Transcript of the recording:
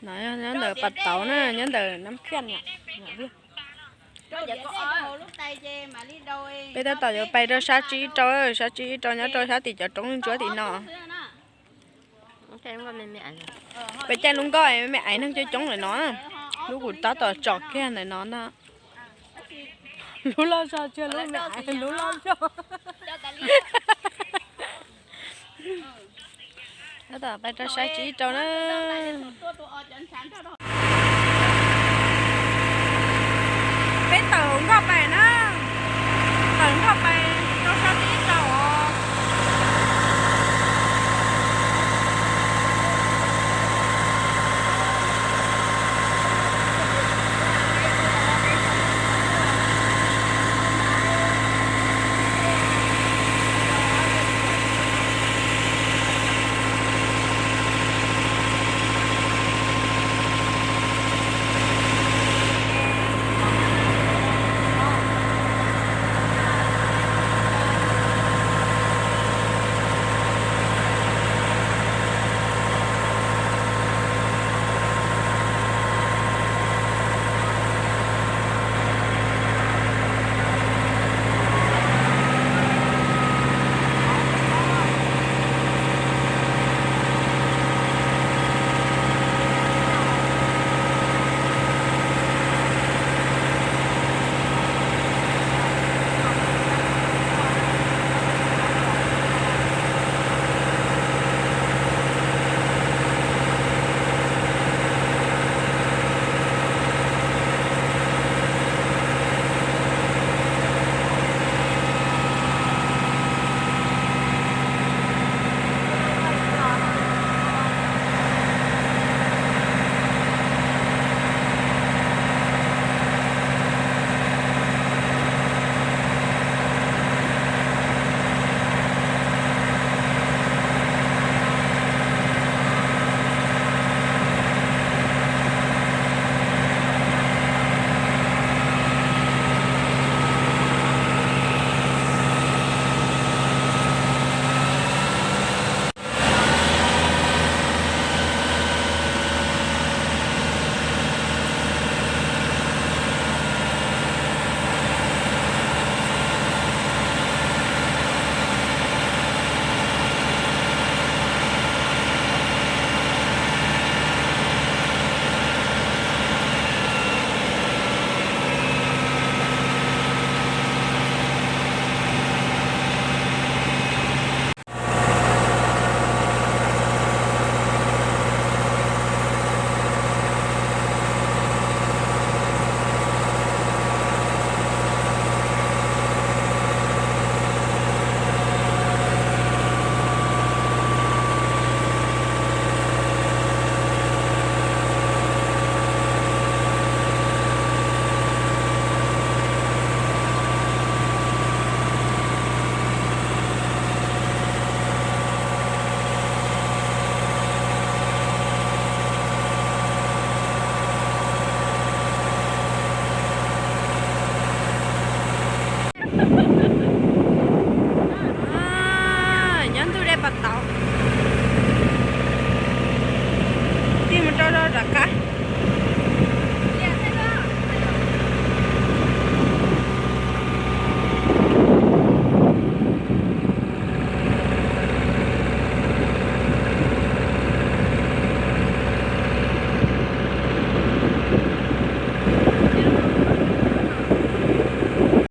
Nyob ntawm pas tauv na, nyob ntawm Nab Khiaj. Peb tab tom yuav pais rau sab tsib rau, sab tsib rau nyob rau sab tim cov roob ntsuab tim no. Peb caij lub nkoj me me aiv neeg coob coob lawm no. Lub kuv tab tom tsom kiag ntawm no na. Lub loj zog tsis yog lub me aiv, lub loj zog. Tab tom pais rau sab tsib rau na. Peb tawm hauv nkoj pais na, tawm nkoj pais rau sab tsib rau os. Nyob ntug dej pas tauv, tig mus rau zos tom qab.